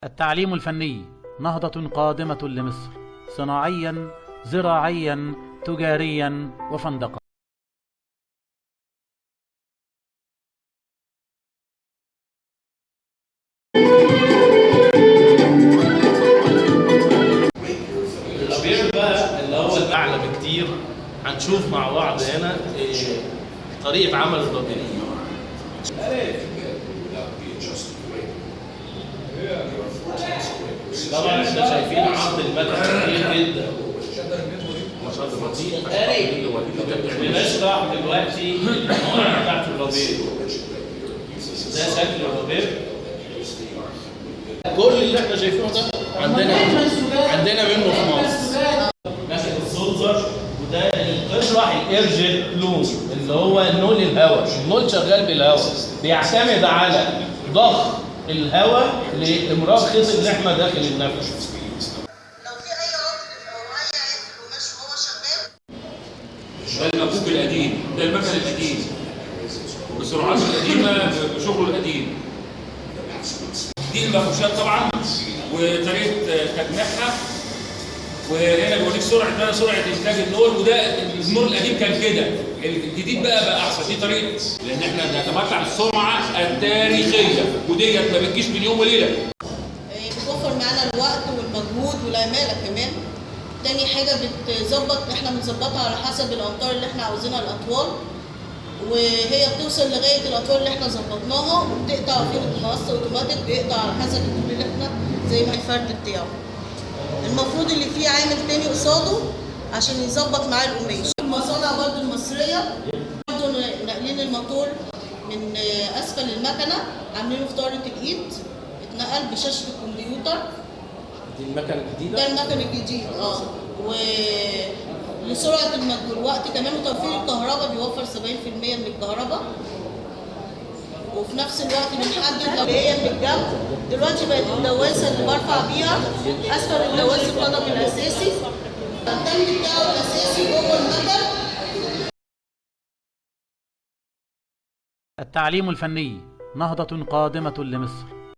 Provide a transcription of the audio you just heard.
التعليم الفني نهضة قادمة لمصر، صناعيا، زراعيا، تجاريا وفندقا. الرابير بقى اللي هو الاعلى بكتير، هنشوف مع بعض هنا طريقه عمل الرابير. طبعا احنا شايفين عرض المكنه كبير جدا. بنشرح دلوقتي الانواع بتاعت الرابير. ده شكل الرابير. كل اللي احنا شايفينه ده عندنا منه في مصر. ماسك السولزر، وده اللي بتشرح ال air jet loom اللي هو نول الهواء. النول شغال بالهواء، بيعتمد على ضخ الهواء لامرار خيط اللحمة داخل النفس. لو في اي عطل او اي عيب في القماش وهو شغال، ده المكوك القديم، ده المكن القديم بسرعاته القديمة بشغله القديم. دي المفروشات طبعا وطريقه تجميعها، وهنا بيوريك سرعة سرعة انتاج النور. وده النور القديم كان كده، الجديد بقى احسن. دي طريقه، لان احنا بنتمتع بالسمعه التاريخية، وديت ما بتجيش من يوم وليلة. بتوفر معانا الوقت والمجهود والعماله كمان. تاني حاجة بتظبط، احنا بنظبطها على حسب الامتار اللي احنا عاوزينها الاطوال، وهي بتوصل لغاية الاطوال اللي احنا ظبطناها، وبتقطع في مقص اوتوماتيك بيقطع على حسب الطول اللي احنا زي ما الفرد بتاعه. المفروض اللي فيه عامل تاني قصاده عشان يظبط معاه القماش. المصانع برضو المصرية برضو ناقلين الموتور من اسفل المكنه، عاملينه في طاره الايد، اتنقل بشاشة الكمبيوتر. دي المكنه الجديدة، ده المكن الجديد. و لسرعه الوقت كمان وتوفير الكهرباء، بيوفر 70% من الكهرباء. وفي نفس الوقت بنحدد لو هي من الجنب. دلوقتي بقت الدواسه اللي برفع بيها اسفل الدواسه القدم الاساسي، التانك بتاعه الاساسي جوه المكن. التعليم الفني نهضة قادمة لمصر.